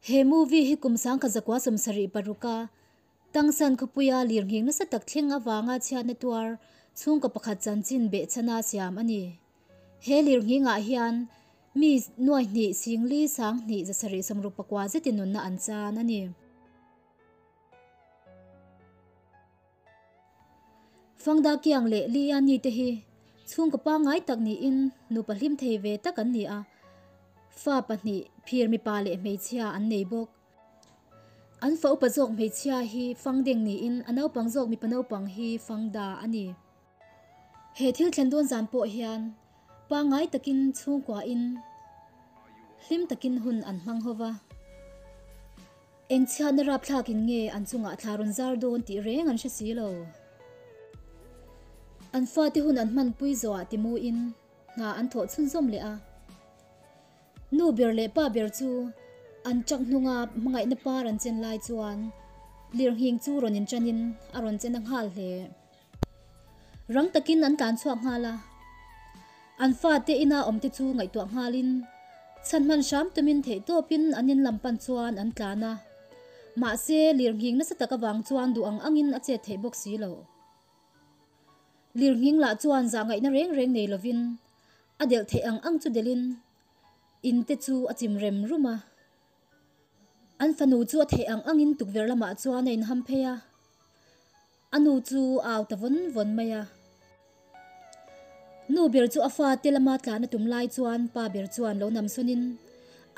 He movie hi kum 1976 a Tangsan khawpuia lirnghing nasa tak thleng avanga chhiatna tuar chhungkaw pakhat chanchin behchhana siam a ni. He lirnghingah hian mi nuai hnih singli sang hnih zasarih sawmruk pakua zetin nunna an chan a ni. Fangda Kiang leh Li Yanni te hi chhungkaw pangngai tak niin nupa hlim thei ve tak an ni a, fa pahnih phir mipa leh hmeichhia an nei bawk. An fa upa zawk hmeichhia hi Fangdeng niin a naupang zawk mipa naupang hi Fangda a ni. He thil thlen dawn zan pawh hian pangngai takin chhungkuain hlim takin hun an hmang ho va. Eng chhiatna rapthlakin nge an chungah thla rawn zar dawn tih reng an hre si lo. An fate hun an hmanpui zawhah timuin hna an thawh chhunzawm leh a. Nu ber leh pa ber chu an chak hnunga hmangaihna par an chen lai chuan lirnghing chu rawn inṭanin a rawn chen a nghal hle. Rang takin an tlan chhuak nghal a, an fate ina awmte chu ngaihtuah nghalin chhan hman hram tumin theihtawpin an in lam pan chuan an tlan a, mahse lirnghing nasa tak avang chuan duh ang angin a chet theih bawk si lo. Lirnghing lah chuan zahngaihna reng reng nei lovin a delh theih ang ang chu delhin in te chu a chim rem rum a. An fanu chu a theih ang angin tukverh lamah chuan a inham phei a. A nu chu a au ta vawn vawn mai a. Nu ber chu a fa te lama tlan a tum lai chuan pa ber chuan lo nam sawnin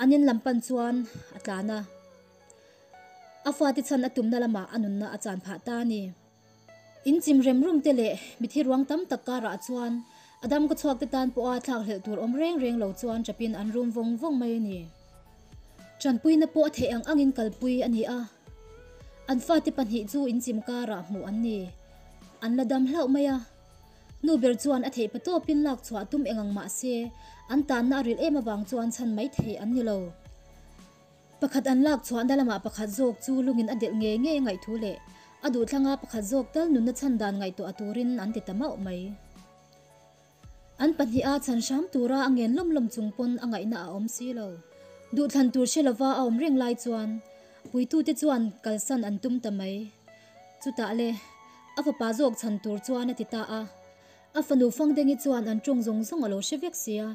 an in lam pan chuan a tlan a. A fate chhan a tumna lamah a nunna a chan phah ta a ni. In chim rem rum te leh mithi ruang tam tak karah chuan a dam ka chhuak te tan pawha thlak hlelh tur awm reng reng lo chuan chapin an rum vawng vawng mai a ni. Tanpuina pawh a theih ang angin kalpui a ni a, an fate pahnih chu inchim karah hmuh an ni. An la dam hlauh mai a, nu ber chuan a theih patawpin lak chhuah tum eng ang mah se an tanna a rilh em avang chuan chhan mai theih an ni lo. Pakhat an lak chhuahna lamah pakhat zawk chu lungin a delh ngei ngei a ngaih thu leh a duhthlanga pakhat zawk tal nunna chhan dan ngaihtuah a turin an ti ta mauh mai. An pahniha chhan hram tura a ngen lawm lawm chung pawn a ngaihna a awm si lo. Duhthlan tur hre lova a awm reng lai chuan puitute chuan kalsan an tum ta mai. Chutah le, a fapa zawk chhan tur chuan a ti ta a. A fanu Fangdengi chuan an tawng zawng zawng a lo hre vek sia.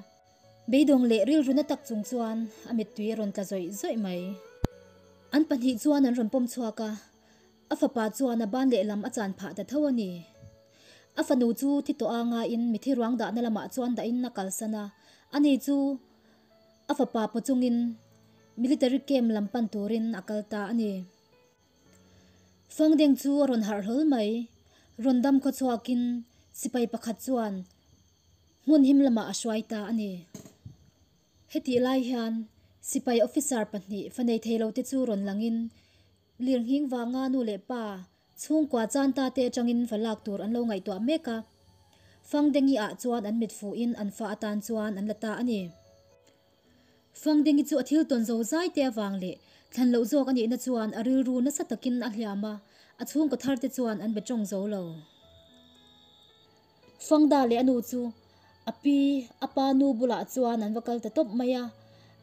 Beidawng leh rilru na tak chung chuan a mittui a rawn tla zawih zawih mai. An pahnih chuan an rawn pawm chhuak a, a fapa chuan a ban lehlam a chan phah ta tho a ni. A fanu chu thi tawh a ngaiin mithi ruang dahna lamah chuan dahin a kalsan a, ani chu a fapa paw chungin military camp lam pan turin a kal ta a ni. Fangdeng chu a rawn harh hlawl mai, rawn dam khaw chhuakin sipai pakhat chuan hmun him lamah a hruai ta a ni. Hetih lai hian sipai officer pahnih fa nei thei lote chu rawn langin Lirnghing vanga nu leh pa chhungkua chan ta te atangin va lak tur an lo ngaihtuah mek a. Fangdengi ah chuan an mit fuhin an fa atan chuan an la ta a ni. Fangdengi chu a thil tawn zo zai te avang leh thlan loh zawk a nihna chuan a rilru nasa takin a hliam a, a chhungkaw thar te chuan an be tawng zo lo. Fangda leh a nu chu a pi, a pa nu bulah chuan an va kal ta tawp mai a,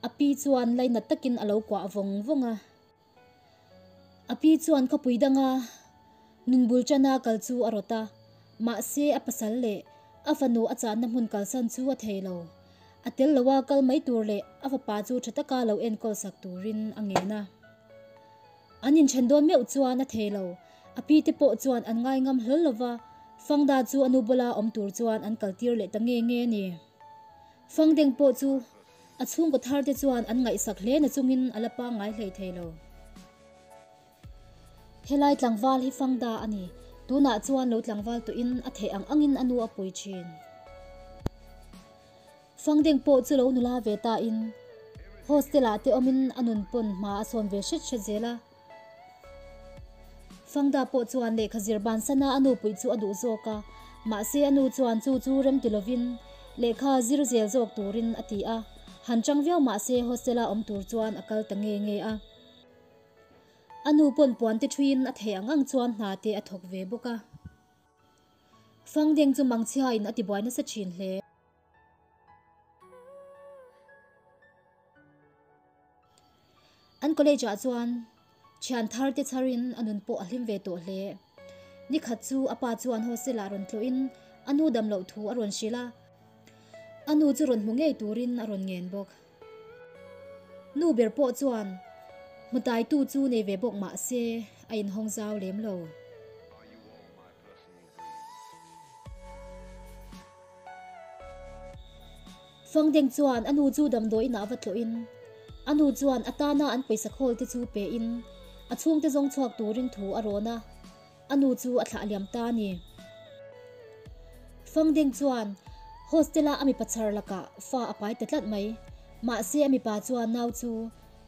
a pi chuan lainat takin a lo kuah vawng vawng a. A pi chuan khawpui danga nun bul tana kal chu a rawt a, mahse a pasal leh a fanu a chahna hmun kalsan chu a thei lo. A tel loa kal mai tur leh a fapa chu tha taka lo enkawl sak turin a ngen a. An inthen dawn meuh chuan a thei lo, a pi te pawh chuan an ngai ngam hlawl lova, Fangda chu a nu bula awm tur chuan an kaltir leh ta nge nge a ni. Fangdeng pawh chu A chhungkaw thar te chuan an ngaihsak hle na chungin a la pangngai hlei thei lo. Helai tlangval hi Fangda a ni. Tunah chuan lo tlangval tawhin a theih ang angin a nu a pui thin. Fangdeng pawh chu lo nula ve ta in hostel ah te awmin a nun pawn hma a sawn ve hret hret zel a. Fangda pawh chuan lehkha zir bansana a nu puih chu a duh zawk a, mahse a nu chuan chu chu rem ti lovin lehkha zir zel zawk turin a ti a, han chang viau mahse hostel-a awm tur chuan a kal ta nge nge a. A nu pawn puan te thuiin a theih ang ang chuan hna te a thawk ve bawk a. Fangdeng chu mangchhiain a tibuai nasa thin hle. An College ah chuan thian thar te chharin a nun pawh a hlim ve tawh hle. Nikhat chu a pa chuan hostel ah rawn tlawhin a nu dam loh thu a rawn hrilh a, a nu chu rawn hmu ngei turin a rawn ngen bawk. Nu ber pawh chuan hmutaitu chu nei ve bawk mah se a inhawng zau lem lo. Fangdeng chuan a nu chu damdawiin ah va tlawhin a nu chuan a tana an pawisa khawl te chu pe in a chhungte zawng chhuak turin thu a rawn a, a nu chu a thlah liam ta a ni. Fangdeng chuan hostel a a mipa chhar lakah fa a pai ta tlat mai, mahse a mipa chuan nau chu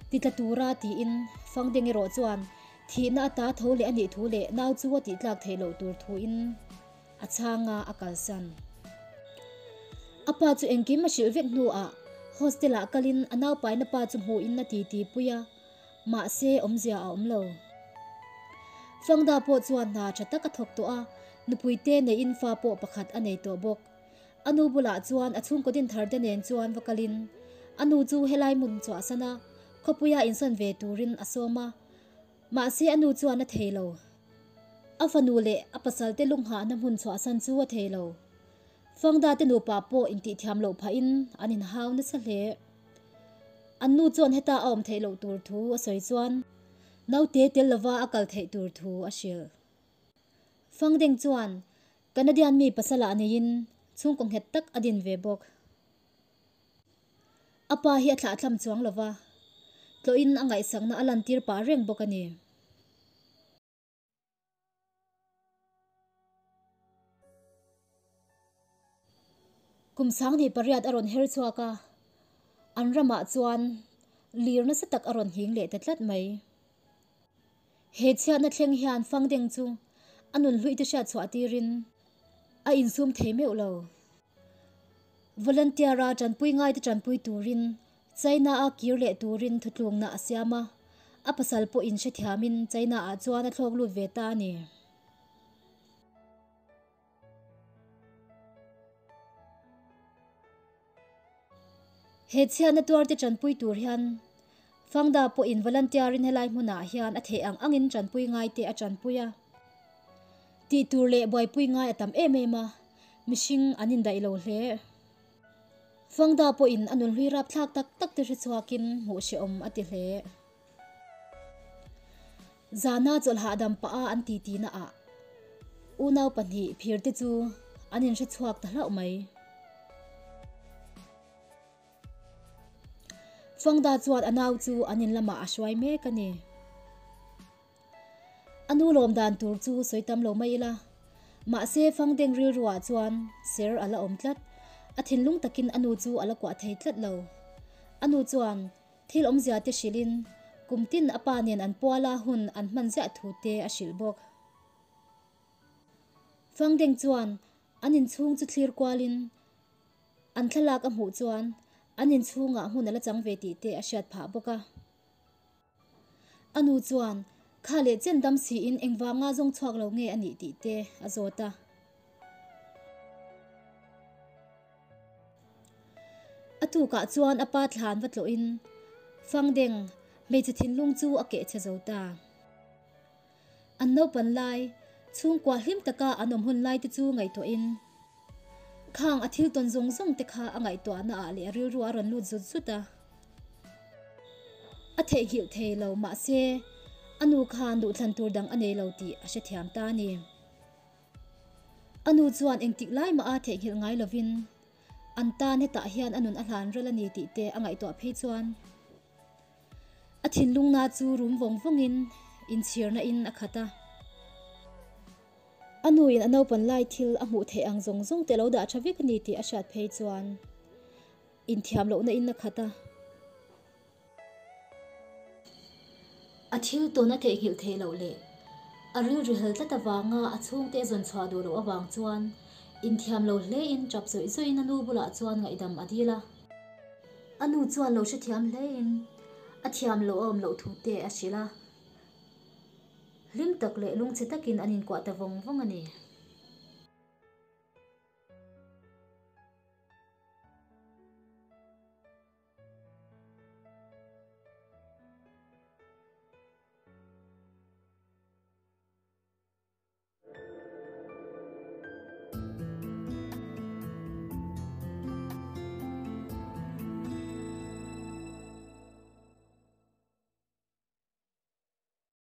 ti tla tura tiin Fangdeng erawh chuan Thihna ata tho leh a nih thu leh nau chu a tihtlak theih loh tur thuin a chhang a, a kalsan. A pa chu engkim a hrilh vek hnuah hostel-ah kalin a naupaina pa chu hmuhin a titi pui a, mahse awmzia a awm lo. Fangda pawh chuan hna tha tak a thawk tawh a, nupuite neiin fa pawh pakhat a nei tawh bawk. A nu bulah chuan a chhungkaw dinthar te nen chuan va kalin a nu chu helai hmun chhuahsan a, khawpuia insawn ve turin a sawm a. Mahse a nu chuan a thei lo. A fanu leh a pasal te lunghahna hmun chhuahsan chu a thei lo. Fangda te nupa pawh intihthiam loh phahin an inhau nasa hle. An nu chuan heta a awm theih loh tur thu a sawi chuan naute tel lova a kal theih tur thu a hrilh. Fangdeng chuan Canadian mi pasalah neiin chhungkaw nghet tak a din ve bawk. A pa hi a thlahthlam chuang lo va, tlawhin a ngaihsakna a lantir pah reng bawk a ni. Kum 18 a rawn her chhuak a, an ramah chuan lir nasa tak a rawn nghing leh ta tlat mai. He chhiatna thleng hian Fangdeng chu a nun hluih te hriat chhuah tirin a insum thei meuh lo. Volunteer-a tanpui ngaite tanpui turin China-a kir leh turin thutlukna a siam a, a pasal pawhin hrethiamin China-ah chuan a thlawk lut ve ta a ni. He chhiatna tuarte tanpui tur hian Fangda pawhin volunteer-in helai hmunah hian a theih ang angin tanpui ngaite a tanpui a. Tih tur leh buaipui ngai a tam em em a, mihring an indaih lo hle. Fangda pawhin a nunhlui rapthlak tak tak te hre chhuakin hmuh hrehawm a ti hle. Zana chawlh hahdam pah a an titi naah unau pahnih phirte chu an inhre chhuak ta hlauh mai. Fangda chuan a nau chu an in lamah a hruai mek a ni. A nu lawm dan tur chu sawi tam lo mai ila. Mahse Fangdeng rilruah chuan ser a la awm tlat. A thinlung takin a nu chu a la kuah thei tlat lo. A nu chuan thil awmzia te hrilhin kum tin a pa nen an puala hun an hman ziah thu te a hrilh bawk. Fangdeng chuan an inchhung chu thlir kualin an thlalak a hmuh chuan an inchhungah hmun a la chang ve tih te a hriat phah bawk a. A nu chuan, Kha leh chen dam siin engvanga zawng chhuak lo nge a nih tih te a zawt a. A tukah chuan a pa thlan va tlawhin Fangdeng hmeichhe thinlung chu a keh chhe zo ta. An naupan lai, chhungkua hlim taka an awm hun lai te chu ngaihtuahin khang a thil tawn zawng zawng te kha a ngaihtuahna ah leh a rilru a rawn lut zut zut a. A theihnghilh thei lo mahse a nu khan duhthlan tur dang a nei lo tih a hrethiam ta a ni. A nu chuan engtik lai mah a theihnghilh ngai lovin an tan hetah hian a nun a hlan ral a ni tih te a ngaihtuah phei chuan A thinlungna chu rum vawng vawngin inchhirna in a khat a. A nuin a naupan lai thil a hmuh theih ang zawng zawng te lo dah tha vek a ni tih a hriat phei chuan inthiam lohna in a khat a. A thil tawn a theihnghilh theih loh leh a rilru hel tlat avanga a chhungte a zawn chhuah duh loh avang chuan inthiam lo hlein tap zawih zawihin a nu bulah chuan ngaihdam a dil a. A nu chuan lo hrethiam hlein a thiam loh a awm loh thu te a hrilh a, hlim tak leh lungchhe takin an inkuah ta vawng vawng a ni.